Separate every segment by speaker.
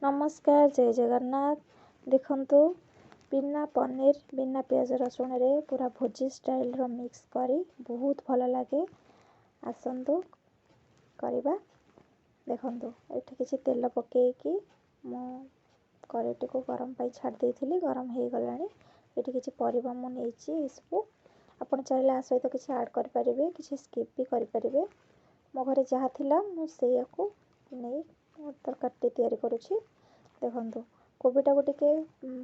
Speaker 1: ନମସ୍କାର, ଜୟ ଜଗନ୍ନାଥ। ଦେଖନ୍ତୁ, ବିନା ପନିର, ବିନା ପିଆଜ ରସୁଣରେ ପୁରା ଭୋଜି ଷ୍ଟାଇଲର ମିକ୍ସ କରି ବହୁତ ଭଲ ଲାଗେ। ଆସନ୍ତୁ କରିବା। ଦେଖନ୍ତୁ, ଏଠି କିଛି ତେଲ ପକାଇକି ମୁଁ କରେଇଟିକୁ ଗରମ ପାଇଁ ଛାଡ଼ି ଦେଇଥିଲି। ଗରମ ହେଇଗଲାଣି। ଏଠି କିଛି ପରିବା ମୁଁ ନେଇଛି ଏସବୁ। ଆପଣ ଚାହିଁଲେ ଆ ସହିତ କିଛି ଆଡ଼୍ କରିପାରିବେ, କିଛି ସ୍କିପ୍ ବି କରିପାରିବେ। ମୋ ଘରେ ଯାହା ଥିଲା, ମୁଁ ସେଇଆକୁ ନେଇ ତରକାରୀଟି ତିଆରି କରୁଛି। ଦେଖନ୍ତୁ, କୋବିଟାକୁ ଟିକେ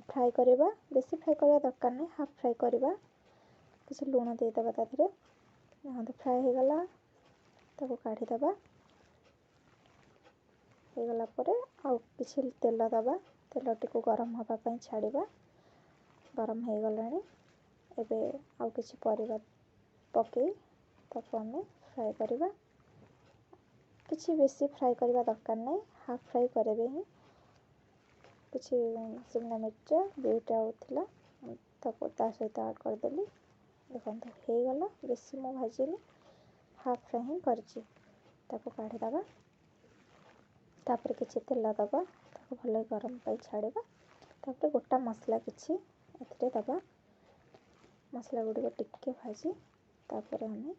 Speaker 1: ଫ୍ରାଏ କରିବା। ବେଶୀ ଫ୍ରାଏ କରିବା ଦରକାର ନାହିଁ, ହାଫ୍ ଫ୍ରାଏ କରିବା। କିଛି ଲୁଣ ଦେଇଦେବା ତା ଦେହରେ। ଦେଖନ୍ତୁ, ଫ୍ରାଏ ହେଇଗଲା, ତାକୁ କାଢ଼ିଦେବା। ହେଇଗଲା ପରେ ଆଉ କିଛି ତେଲ ଦେବା। ତେଲଟିକୁ ଗରମ ହେବା ପାଇଁ ଛାଡ଼ିବା। ଗରମ ହେଇଗଲାଣି। ଏବେ ଆଉ କିଛି ପରିବା ପକାଇ ତାକୁ ଆମେ ଫ୍ରାଏ କରିବା। କିଛି ବେଶୀ ଫ୍ରାଏ କରିବା ଦରକାର ନାହିଁ, ହାଫ୍ ଫ୍ରାଏ କରିବେ ହିଁ। କିଛି ସିମଲା ମିର୍ଚ, ବିଟ୍ ଆଉ ଥିଲା, ତାକୁ ତା ସହିତ ଆଡ଼୍ କରିଦେଲି। ଦେଖନ୍ତୁ, ହେଇଗଲା। ବେଶୀ ମୁଁ ଭାଜିନି, ହାଫ୍ ଫ୍ରାଏ ହିଁ କରିଛି। ତାକୁ କାଢ଼ିଦେବା। ତାପରେ କିଛି ତେଲ ଦେବା, ତାକୁ ଭଲ ଗରମ ପାଇଁ ଛାଡ଼ିବା। ତାପରେ ଗୋଟା ମସଲା କିଛି ଏଥିରେ ଦେବା। ମସଲା ଗୁଡ଼ିକ ଟିକେ ଭାଜି ତାପରେ ଆମେ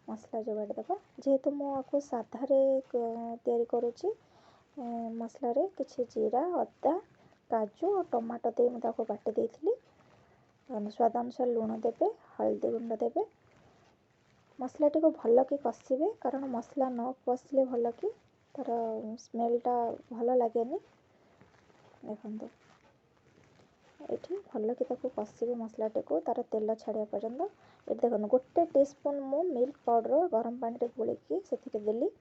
Speaker 1: ମସଲା ଯୋଗାଡ଼ି ଦେବା। ଯେହେତୁ ମୁଁ ଆକୁ ସାଧାରେ ତିଆରି କରୁଛି, ମସଲାରେ କିଛି ଜିରା, ଅଦା, କାଜୁ ଆଉ ଟମାଟୋ ଦେଇ ମୁଁ ତାକୁ ବାଟି ଦେଇଥିଲି। ସ୍ୱାଦ ଅନୁସାରେ ଲୁଣ ଦେବେ, ହଳଦୀ ଗୁଣ୍ଡ ଦେବେ। ମସଲାଟିକୁ ଭଲକି କଷିବେ, କାରଣ ମସଲା ନ କଷିଲେ ଭଲକି ତା'ର ସ୍ମେଲଟା ଭଲ ଲାଗେନି। ଦେଖନ୍ତୁ, ଏଠି ଭଲକି ତାକୁ କଷିବେ ମସଲାଟିକୁ, ତା'ର ତେଲ ଛାଡ଼ିବା ପର୍ଯ୍ୟନ୍ତ। ଏଠି ଦେଖନ୍ତୁ, 1 ଟିସ୍ପୁନ୍ ମୁଁ ମିଲ୍କ ପାଉଡ଼ର ଗରମ ପାଣିରେ ଗୋଳେଇକି ସେଥିରେ ଦେଲି।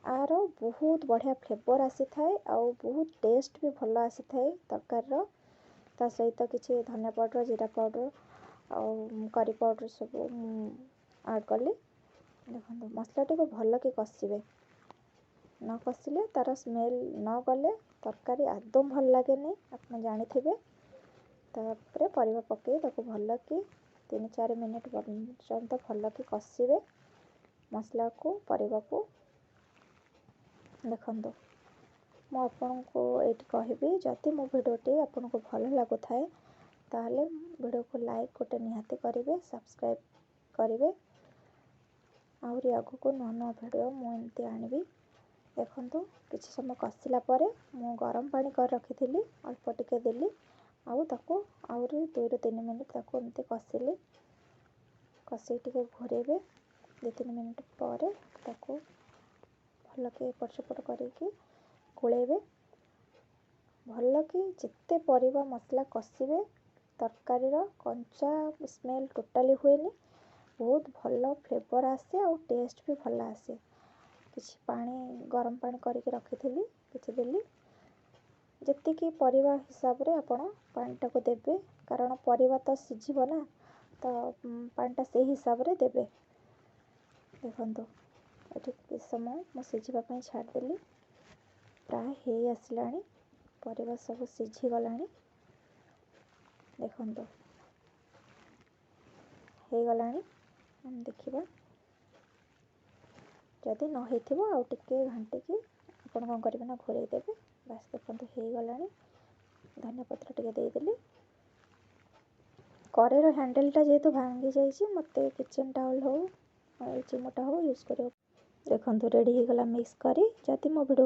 Speaker 1: ଆର ବହୁତ ବଢ଼ିଆ ଫ୍ଲେଭର୍ ଆସିଥାଏ ଆଉ ବହୁତ ଟେଷ୍ଟ ବି ଭଲ ଆସିଥାଏ ତରକାରୀର। ତା ସହିତ କିଛି ଧନିଆ ପାଉଡ଼ର, ଜିରା ପାଉଡ଼ର ଆଉ କରି ପାଉଡ଼ର ସବୁ ମୁଁ ଆଡ଼୍ କଲି। ଦେଖନ୍ତୁ, ମସଲାଟିକୁ ଭଲକି କଷିବେ। ନ କଷିଲେ, ତା'ର ସ୍ମେଲ୍ ନ ଗଲେ ତରକାରୀ ଆଦୌ ଭଲ ଲାଗେନି, ଆପଣ ଜାଣିଥିବେ। ତାପରେ ପରିବା ପକାଇ ତାକୁ ଭଲକି 3-4 ମିନିଟ୍ ପର୍ଯ୍ୟନ୍ତ ଭଲକି କଷିବେ ମସଲାକୁ, ପରିବାକୁ। ଦେଖନ୍ତୁ, ମୁଁ ଆପଣଙ୍କୁ ଏଇଠି କହିବି, ଯଦି ମୋ ଭିଡ଼ିଓଟି ଆପଣଙ୍କୁ ଭଲ ଲାଗୁଥାଏ, ତାହେଲେ ଭିଡ଼ିଓକୁ ଲାଇକ୍ ଗୋଟେ ନିହାତି କରିବେ, ସବସ୍କ୍ରାଇବ୍ କରିବେ। ଆହୁରି ଆଗକୁ ନୂଆ ନୂଆ ଭିଡ଼ିଓ ମୁଁ ଏମିତି ଆଣିବି। ଦେଖନ୍ତୁ, କିଛି ସମୟ କଷିଲା ପରେ ମୁଁ ଗରମ ପାଣି କରି ରଖିଥିଲି, ଅଳ୍ପ ଟିକେ ଦେଲି ଆଉ ତାକୁ ଆହୁରି 2ରୁ 3 ମିନିଟ୍ ତାକୁ ଏମିତି କଷିଲି। କଷିକି ଟିକେ ଘୋରେଇବେ। 2-3 ମିନିଟ୍ ପରେ ତାକୁ ଭଲକି ଏପଟ ସେପଟ କରିକି ଗୋଳେଇବେ। ଭଲକି ଯେତେ ପରିବା ମସଲା କଷିବେ, ତରକାରୀର କଞ୍ଚା ସ୍ମେଲ୍ ଟୋଟାଲି ହୁଏନି, ବହୁତ ଭଲ ଫ୍ଲେଭର୍ ଆସେ ଆଉ ଟେଷ୍ଟ ବି ଭଲ ଆସେ। କିଛି ପାଣି, ଗରମ ପାଣି କରିକି ରଖିଥିଲି, କିଛି ଦେଲି। ଯେତିକି ପରିବା ହିସାବରେ ଆପଣ ପାଣିଟାକୁ ଦେବେ, କାରଣ ପରିବା ତ ସିଝିବ ନା, ତ ପାଣିଟା ସେଇ ହିସାବରେ ଦେବେ। ଦେଖନ୍ତୁ, ଏଠି କିଛି ସମୟ ମୁଁ ସିଝିବା ପାଇଁ ଛାଡ଼ିଦେଲି। ପ୍ରାୟ ହେଇ ଆସିଲାଣି, ପରିବା ସବୁ ସିଝିଗଲାଣି। ଦେଖନ୍ତୁ, ହେଇଗଲାଣି। ଆମେ ଦେଖିବା, ଯଦି ନ ହେଇଥିବ ଆଉ ଟିକେ ଘାଣ୍ଟିକି ଆପଣ କ'ଣ କରିବେ ନା ଘୋରେଇ ଦେବେ। ବାସ୍, ଦେଖନ୍ତୁ, ହେଇଗଲାଣି। ଧନିଆ ପତ୍ର ଟିକେ ଦେଇଦେଲି। କରେଇର ହ୍ୟାଣ୍ଡେଲଟା ଯେହେତୁ ଭାଙ୍ଗି ଯାଇଛି, ମୋତେ କିଚେନ୍ ଟାୱେଲ୍ ହଉ, ଚିମୁଟା ହଉ ୟୁଜ୍ କରିବାକୁ। ଦେଖନ୍ତୁ, ରେଡ଼ି ହେଇଗଲା ମିକ୍ସ କରି। ଯଦି ମୋ ଭିଡ଼ିଓ